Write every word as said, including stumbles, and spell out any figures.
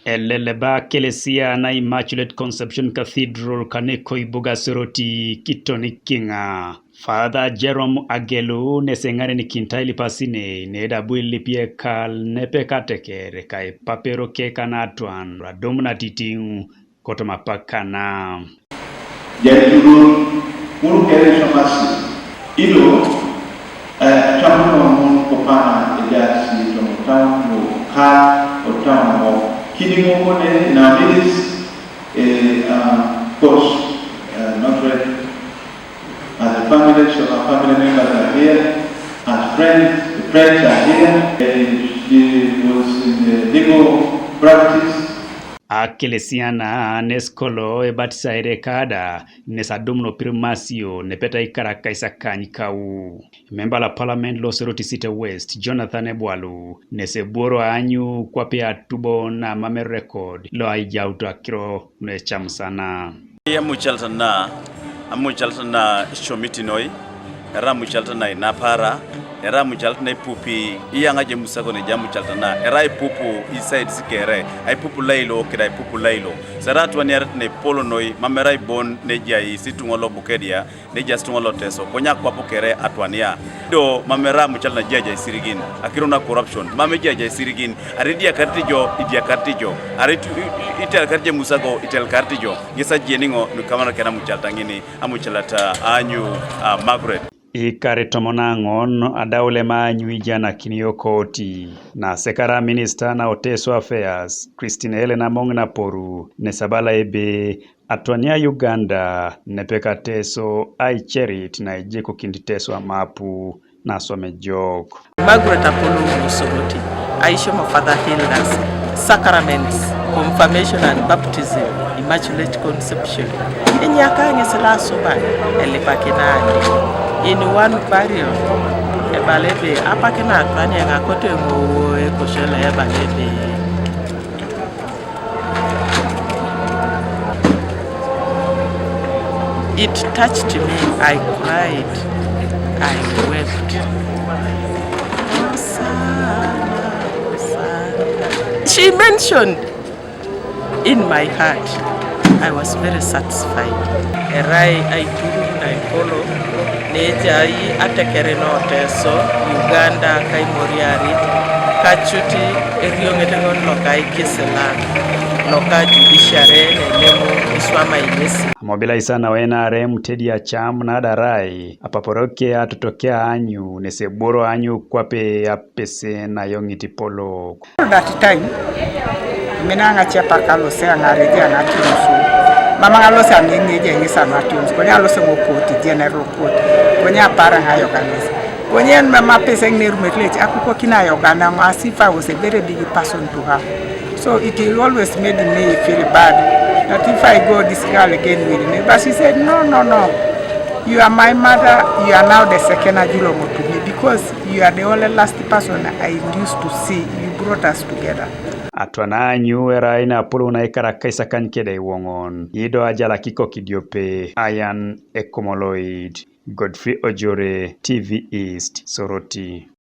Eleleba Ekelesia na Immaculate Conception Cathedral kane koibuga Soroti kitoni kiŋa. Father Jerome Agelu nese ŋarenikinitai lipasine neda abu ilipie kal nepe kateker ka ipapero keka natwan radum natitiŋ kotoma pakana. Jai turun ŋun kere isomasi ido, eh, camuno ŋun kopana ejaasi tomo taun lo ka o taun mo kidi ŋo kone na milis, eh, ah, kos, eh, Margaret, as the families of our family members are here, as friends, the friends are here, eh, she was in the legal practice. Ekelesia na nes kolo ebatisaire kada nes adum lo pirimasio nepeta ikara kaisakany kau. Memba la Parliament lo Soroti City West, Jonathan Ebwalu, nes ebworo aanyu kwape atubo na mame record lo aijautu akiro nu ecamusana. Amucalata na, amucalata na committee noi, erai amucalata na inapara, erai amucalata na ipupi, iyaŋa je musako neja amucalata na, erai ipupu isides kere, aipupu lailo keda aipupu lailo. Sera atwaniaret na epol noi, mam erai bon neja isituŋo lo Bukedea, neja isituŋo lo Teso, konye akwap kere atwania. Do mam erai amucalata na ejaja isirigin, akiro na corruption, mam ejaja isirigin, arai idiakarit ijo, idiakarit ijo, arai itu-, i-, i-, itelkarit je musako, itelkarit ijo, ŋes ajeni ŋo nukamar kena amucalata ŋini, amucalata aanyu, a, Margaret. Ikare tomon aŋon adaulem aanyu ijanakin yokoti, nasekara minista na Oteso Affairs, Christine Helena Amoŋ Naporu, nesabala ebe atwania Uganda nepeka Teso aicerit na ejekukinit Teso amapu naswam ejok. Margaret Apollo Musoroti, aishomo Father Hildas, sacraments, confirmation and baptism, Immaculate Conception. Enyaka ŋes lasuban, elipakina adi. In one burial, ebala ebe, apakina atwani eŋakote ŋowo ekoshole ebala ebe. It touched me. I cried. I wept. She mentioned in my heart. I was very satisfied. Erai aiturur na ikolo nejai atekere na Oteso, Uganda, kaimoriarit, kacut erioŋet ŋon loka ikisilan, loka judiciary, nelemu iswamai ŋesi. Amobilaisan na N R M Teddy Acham nadarai apaporoke atotoke aanyu nes ebworo aanyu kwape apese na yoŋit ipolok. That time, mina ŋace paka lose aŋareje aŋatiusu. Mama ŋalose aŋeŋeje ŋes aŋatiusu. Konye alose ŋo court, general court. Konye apar aŋayoganes. Konye en mama apese ŋine erumet lec akukokina ayogana ŋo as if I was a very big person to her. So it always made me feel bad that if I go, this girl again will me. But she said, "No, no, no. You are my mother. You are now the second Ajuloŋo to me because you are the only last person I induced to see. You brought us together." Atwana anyu erai na apolou na ikar akaisakany keda iwoŋon, ido ajalak ikok idiope, ayan Ekomoloid. Godfrey Ojore, T V East, Soroti.